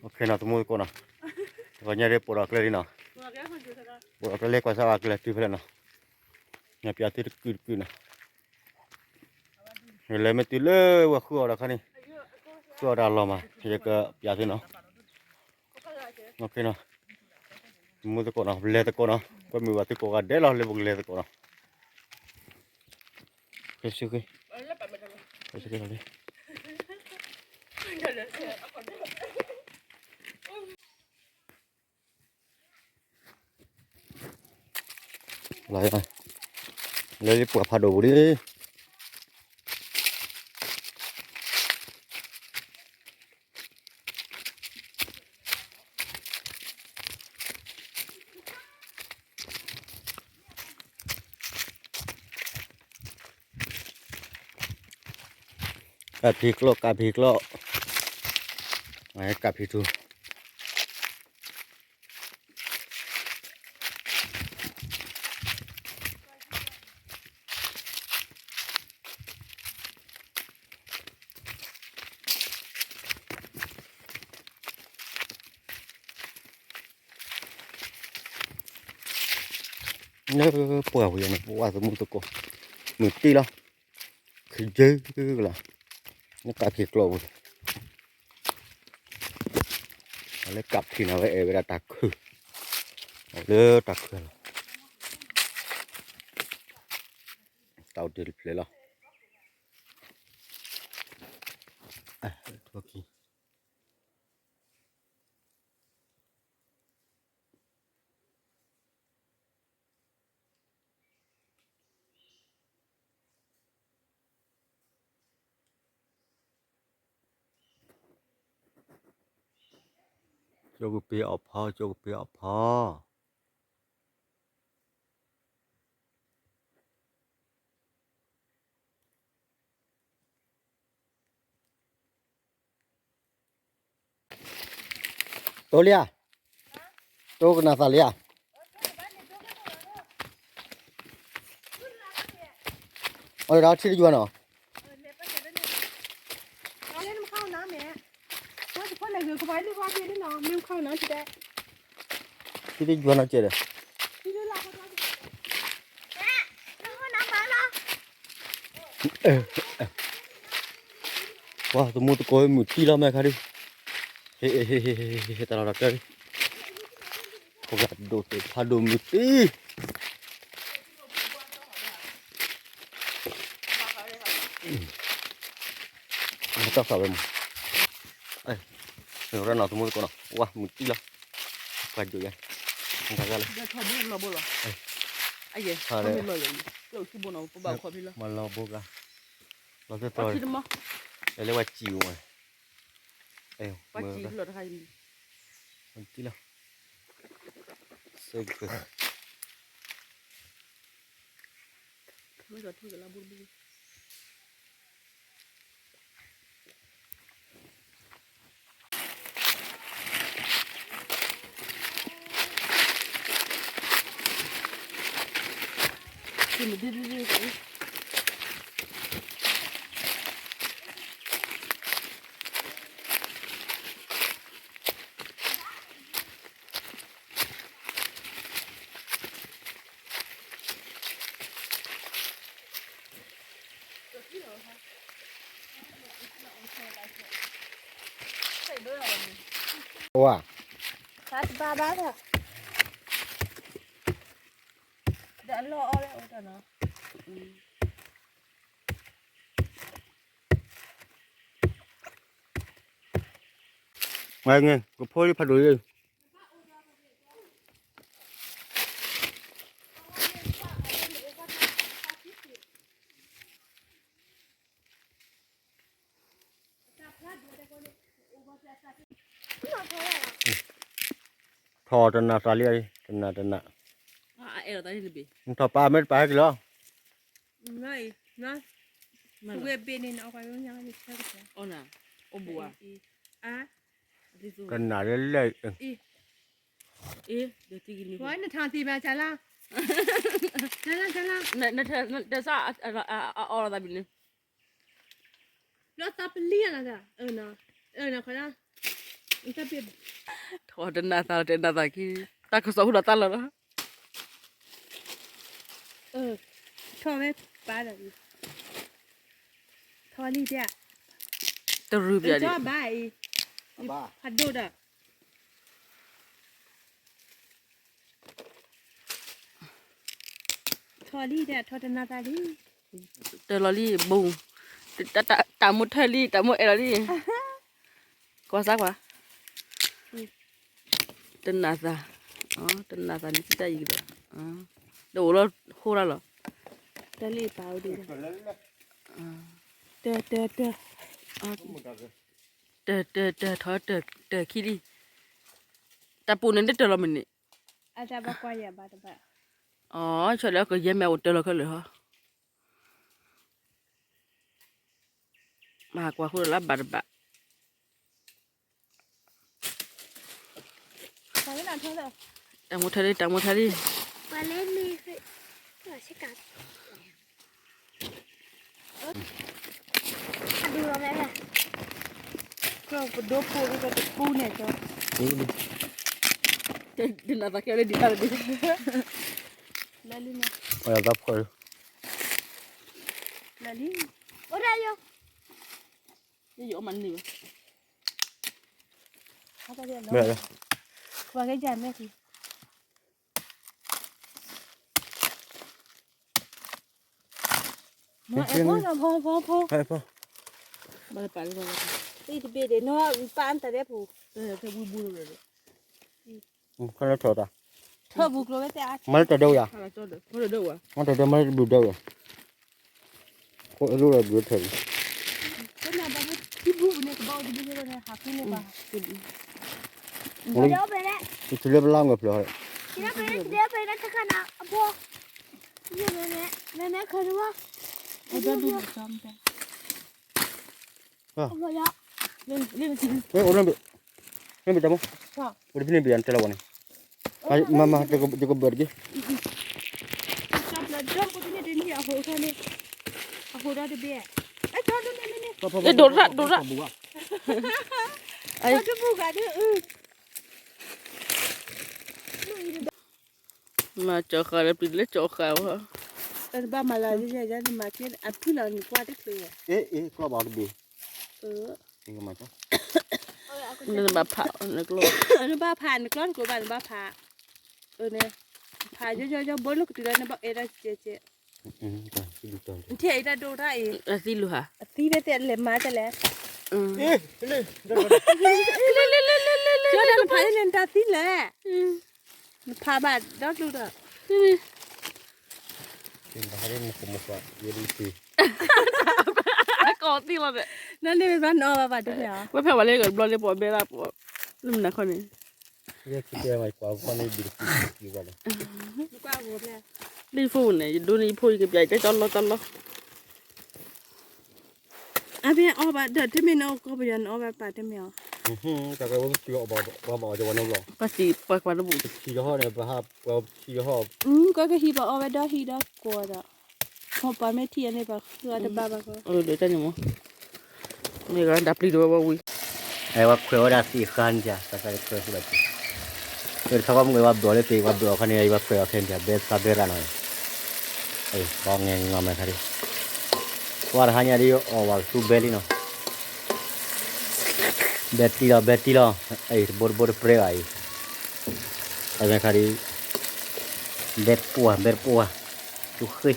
အိၣ်ခ့နီၤ သမူသကိးနီၤ, တဂီၤညါဒ်ပိာ်ဒီးကျဲလံနီၤ, ပိာ်ဒီးကျဲလၢကွၢ်စၢ်ဝဲကျဲတုၤဖဲလဲၣ်နီၤ, ညါပၠးသုတကုာ်တကုာ်နီၤ, လဲၤမ့ၢ်တုၤလၢဝဲဃုအီၤဒီးခါန့ၣ်, ဃုအီၤဒီးအလီၢ်မး ယကပၠးသုနီၤ, အိၣ်ခ့နီၤ, သမူသကိးနီၤ ပလဲၤသကိးနီၤ ကွဲမုာ်ဘၣ်သုကိးဂၤဒဲးလီၤ လၢပကလဲၤသကိးနီၤ, ဃ့ဆူဃ့, ဃ့ဆူဃ့လီၤလံ လၢပှၤဖးဒိၣ်ပူၤလံ, ကၣ်ဖံးကျိး ကၣ်ဖံးကျိး, ကၣ်ဖံးထူ လၢပှၢ်ပူၤယဲန့ၣ် ပဝဲသမူသကိး မုၢ်တံၢ်လီၤ, ခယၢကလီၤ, လၢကၣ်ဖံးကျိးပူၤ, လၢကၣ်ဖံးန့ၣ် ဝဲအဲၣ်ဝဲဒၣ်တၢ်ခုၣ်, လၢတၢ်ခုၣ်လီၤ, တၢ်အိၣ်တ့ၢ်တဖျၢၣ်လီၤ, ကၠိကပ့ၤအီၣ်ဖီ ကၠိကပ့ၤအီၣ်ဖီ တိလံဧါ, တိကနၣ်သးလံဧါ, အီၤဒီးထံတယွၤနီၤ, ထံတယွၤနီၤကဲဒီး ပှၤသမူသကိးမုၢ်တံၢ်လီၤမဲာ်ခါဒုး, ဟ့ၣ်ဟ့ၣ်ဟ့ၣ်ဟ့ၣ်ဟ့ၣ်တၢ်လီၢ်တၢ်ကျဲ, ပှၤဒိၣ်တုာ်ဖးဒိၣ်မုၢ်တံၢ်, တၢ်သးဝဲမး, ရၢ်နီၤသမူသကိးနီၤ ဝါမုၢ်တံၢ်လီၤ, ပှၤဒိၣ်ယါ, လီၤဘိလီၤ, မၤလီၤဘိကါ, လီၤသ့ၣ်သီ, လဲၤလၢဝဲစံၣ်ဝဲ ပှၤစံၣ်လီၤတခါအံၤ, ပှၤစံၣ်လီၤ, စဲကဖၢ, မ့ၢ်ဒီးထူၣ်ကလါဘိတဘိ, ဝါ, တၢ်တဘၣ်ဘၣ်ဒီး, ဒီးအလီၢ်အီၣ်လၢအအိၣ်တၢ်နီၤ, မ့ၢ်ကဖိလံဖးဒိၣ်လံ ထီၣ်တနၤသးလံ, တနၤတနၤ, ထီၣ်ပာ်မ့ၢ်တပာ်ဟဲက့ၤလီၤ, ဝဲဘ့ၣ်န့ၣ် နအီၣ်ပှၤဝဲညါန့ၣ်, တနၤလၢလဲၣ်, နထါသံဘၣ်ကလါ, ကလါကလါ, တစၢ်အအီၣ်လီၤသးဘၣ်န့ၣ်, လီၤသးပလံၢ်အလီၤသး, အၢနၤ, အၢနၤခွဲးဒၣ်, ထီၣ်တနၤသးလီၤ တနၤသးခံ, တၢ်ကစီၣ်ဟူဒီးတၢ်လီၤလီၤ. ထီၣ်ဝဲပၢ်ဒီးအံၤ, ထီၣ်လံတဲ, တရူးပျဲဒံး, ထီၣ်ဘၣ်အံၤ, ဖးဒိၣ်ဒီး ထီၣ်လံတဲ ထီၣ်တနၤသးလံ, တၢ်လီၤလံ ဘိ, တၢ်မိၣ်ထၢၣ်လံ တၢ်မိၣ်အဲၣ်လီၤလံ, ကွၢ်စၢ်ကွၢ်, တနၤသး, တနၤသးန့ၣ် တၢ်အံၤဒီး, ဒီးအိၣ်လီၤဃိလီၤလီၤ, တၢ်လံပာ်ဝဲဒၣ်, တၢ် တၢ် တၢ် တၢ် ထီၣ်တၢ် တၢ်ခံလံ, တၢ်ပူၤန့ၣ်တတၢ်လီၤမ့ၢ်န့ၣ်, အီ ဆီဒီးကယဲၢ်မ့ၢ်အိၣ်တၢ်လီၤခဲလၢာ်ဟီ, မၤကွၢ်ဃိလၢဘၣ်တဘၣ်, တၢ်မိၣ်ထၢၣ်လံ တၢ်မိၣ်ထၢၣ်လံ, ပဒိၣ်ဖိကကူန့ၣ်, တနၤသးကဲလၢဒ်တၢ်တဘ့ၣ်, လၢလံန့ၣ်, လၢလံ, အိၣ်ဒၣ်ယိ, ယယအီၣ်မၤန့ၢ်ဘၣ်, ပှၤကဲယၤမဲာ်ထံ ဖဲဖဲ, တဘ့ၣ်ဒ်နီၢ်ပၢ်တၢ်ဒဲးပူၤ, ခါလၢထီၣ်တၢ်, ထီၣ်ပူၤကျိၤဝဲတဲ, မၤလၢတၢ်ဒဲးဝဲယၤ, မၤတၢ်ဒဲးမၤလၢတဘျုးဒဲးဝဲ, ခိၣ်အလိၣ်လၢဘျုးထၢၣ်န့ၣ်, ယထံၣ်လၢပလါငွေဖျၢၣ်ဟီ, အိၣ်လၢဘ့ၣ်, အိၣ်လၢဘ့ၣ်တၢ်မ့ၢ်, အိၣ်လၢဖဲန့ၣ်ဘ့ၣ်ယၤနတဲလီၤဝဲန့ၣ်, မၤမၤ, ယကဘၢၣ်တက့ၢ်, ဒိၣ်ရၣ်ဒိၣ်ရၣ်, မၤကၠီဃာ်လၢပျံၤလၢကၠီဃာ်ဝဲ, ဘၣ်မၤလၢယဲယဲနမၤက့ အဖုလီၤနကွၢ်တချုး, အ့ၣ်အ့ၣ် ကျီၢ်ဘၣ်တဘ့ၣ်, နဘၣ်ဖး, နဘၣ်ဖးနကျီၢ်တကျိၤဘၣ် နဘၣ်ဖး, ဖးယီယီယီဘိလၢကတုၤလၢနဘၣ်အဲၣ်ဒၣ်ကဲကဲ, နထံၣ်အံၤတၢ်ဒိၣ်တၢ်အံၤ, အသံလီၤဟါ, အသံဝဲတဲလဲၤမၤတဲလဲၣ်, ကၠီတၢ်နဖးန့ၣ်နတၢ်သံလဲၣ်, နဖးဘၣ်ဒီကျိၤဒီး, ကီၢ်သံလီၤ, နန့ၣ်မ့ၢ်ဘၣ်နအီၣ်ဘၣ်ဘၣ်တမ့ၢ်ဧါ, ဝဲဖဲဝဲလၢကဘျီလၢပှၤဘဲလၢပှၤ, လၢမနုၤခီန့ၣ်, လၢယဖိန့ၣ် ယဒိးန့ၢ်ယဖိယကပျဲယတဲကၠီလီၤကၠီလီၤ, အဘ့ၣ်အီၣ်ဘၣ်ဒီးတမ့ၢ်နအီၣ်ကီၢ်ပယီၤနအီၣ်ဘၣ်ပာ်တမ့ၢ်ဧါ, ပှၤသံပှၤကွၢ်တဘူၣ်, ကဟံးပှၤအီၣ်ဝဲဒီဟံးဒီးကိးဒီး, ပှၤမ့ၢ်ထံၣ်အန့ၣ်ပှၤဃုအီၣ်တဘၣ်ဘၣ်ကီ, မ့ၢ်ဂၤတၢ်ပျံၤတဝဲဝဲဝံၤ, အဲ ပှၤခွဲးဝဲဒၣ်သ့ၣ်ဃါန့ၣ် တၢ်သးတခွဲးဃုဘၣ်, ဒီးတခါပှၤမ့ၢ်ဝဲဘျီလၢသ့ၣ် ပှၤဘျီအခါန့ၣ် ပှၤခွဲးအီၤခဲန့ၣ် ဘဲသးဘဲရၣ်နီၤ, ဘီငဲၤငီၤမဲာ်ခါဒ်, ပှၤတဟါညါဒ်အီၣ်ဝဲကသူဘဲလံနီၤ, ဘဲတံၢ်လီၤ ဘဲတံၢ်လီၤ, တဘိတဘိတပြဲဘၣ်အံၤ, အမဲာ်ခါဒ်, ဘဲတပှၢ် ဘဲတပှၢ်, သူဃ့